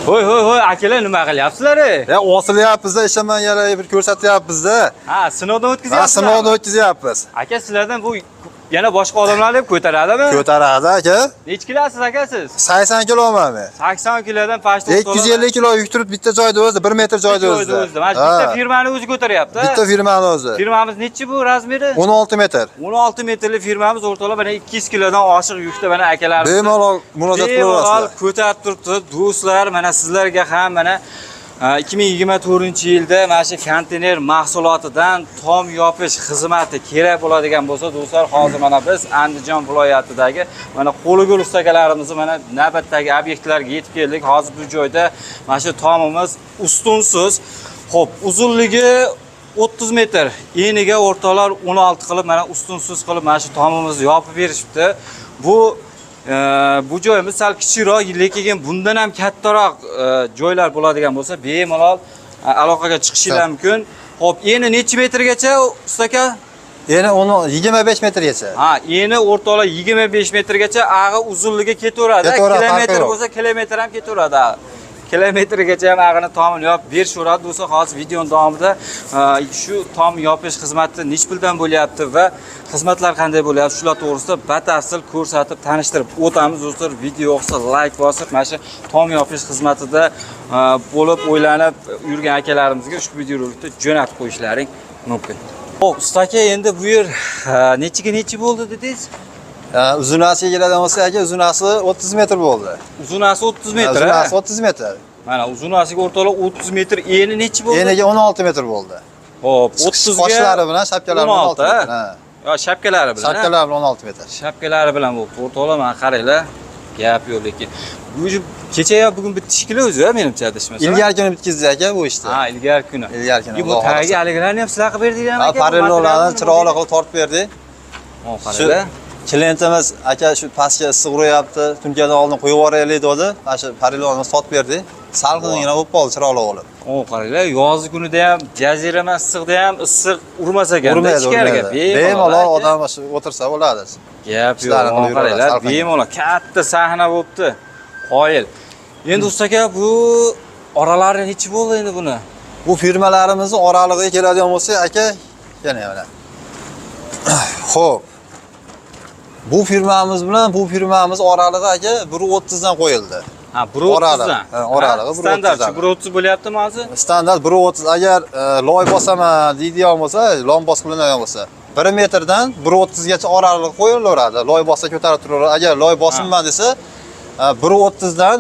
Hoy hoy hoy akalar, nima qilyapsizlar? Ya osilyapmiz-da, ishlamanganlarga bir ko'rsatyapmiz-da. Ha, sinovdan Ha, o'tkazyapsizlar. sinovdan o'tkazyapmiz. Aka, sizlardan bu yana boshqa odamlar ham ko'taradimi? Ko'taradi aka. Necha kilosiz aka siz? 80 kiloman men. 80 kilodan pashta. 250 kilo yuk turib bitta joyda o'zi, 1 metr joyda o'zi. O'zida. Mana bitta firmani o'zi ko'taryapti. Bitta firmani o'zi. Firmamiz nechi bu razmeri? 16 metr. 16 metrli firmamiz o'rtoqlar, mana 200 kilodan oshiq yukda mana akalarimiz. Bemalol murojaat Bemalol qilaverasizlar. ko'tarib turibdi do'stlar. Mana sizlarga ham mana 2024-yilda mana shu konteyner mahsulotidan tom yopish xizmati kerak bo'ladigan bo'lsa do'stlar, hozir mana biz Andijon viloyatidagi mana qo'li gul ustakalarimizni mana navbatdagi obyektlarga yetib keldik. Hozir bu joyda mana shu tomimiz ustunsiz. Xo'p, uzunligi 30 metr, eniga o'rtoqlar 16 qilib mana ustunsiz qilib mana shu tomimizni yopib berishibdi. Bu joyimiz sal kichikroq, lekin bundan ham kattaroq joylar bo'ladigan bo'lsa, bemalol aloqaga chiqishinglar mumkin. Xo'p, eni necha metrgacha, usta aka? Eni 25 metrgacha. Ha, eni o'rtoqlar 25 metrgacha, ag'i uzunligi ketaveradi. Ketaveradi, farqi Kilometr yo'q. bo'lsa, kilometr ham ketaveradi. Ag'i. Kilometrgacha ham ag'ini tomini yopib berishaveradi. Do'stlar, hozir videoni davomida shu tom yopish xizmati necha puldan bo'lyapti va xizmatlar qanday bo'lyapti, shular to'g'risida batafsil ko'rsatib, tanishtirib o'tamiz. Do'stlar, video yoqsa layk bosib, mana shu tom yopish xizmatida bo'lib o'ylanib yurgan akalarimizga ushbu videorolikni jo'natib qo'yishlaring mumkin. Xo'p, usta aka, endi bu yer nechiga nechi bo'ldi dedingiz? Uzunasiga keladigan bo'lsa aka, uzunasi 30 metr bo'ldi. Uzunasi 30 metr. Uzunasi Ha? 30 metr. Mana uzunasiga o'rtoqlar 30 metr, eni nechi bo'ldi? Eniga 16 metr bo'ldi. Xo'p, 30 ga Qoshlari bilan, shapkalari bilan 16, 16 metr. ha? Ha. Yo, shapkalari bilan. Ha? Shapkalari bilan 16 metr. Shapkalari bilan bo'libdi. O'rtoqlar, mana qaranglar. Gap yo'q lekin. Bu kecha yo bugun bitta shekilli o'zi, menimcha adashmasam. Ilgari kuni bitkazdik aka bu ishni. Ha, ilgari kuni. Ilgari kuni. Bu tagi haligilarni ham sizlar qilib berdinglarmi Ha, aka? parallellarni chiroyli qilib tortib berdik. Hop, qaranglar. Klientimiz aka, shu pastga issiq uryapti, tunkadan oldin qo'yib yuboraylik dedi. Mana shu parallelni sotib berdik. Salqingina bo'lib qoldi, chiroyli bo'lib. O, qaranglar, yoz kunida ham jazirama issiqda ham issiq urmas ekan. Urmaydi, ichkariga. urmaydi. Bemalol odam shu o'tirsa bo'ladi. Gap yo'q. Ishlarini qilib yuraveradi, Qaranglar, salqin. bemalol katta sahna bo'libdi. Qoyil. Endi usta aka, bu oralari nechi bo'ldi endi buni? Bu firmalarimizni oralig'iga keladigan bo'lsak aka, yana mana. Xo'p. Bu firmamiz bilan bu firmamiz oralig'i aka 1.30 dan qo'yildi. Ha, 1.30 Oralig'i, dan. ha, oralig'i 1.30 Standart dan. 1.30 bo'lyaptimi hozir? Standart 1.30, agar loy bosaman deydigan bo'lsa, lom bosib qilinadigan bo'lsa, 1 metrdan 1.30 gacha oraliq qo'yilaveradi. Loy bossa ko'tarib turaveradi. Agar loy bosilman desa, 1.30 dan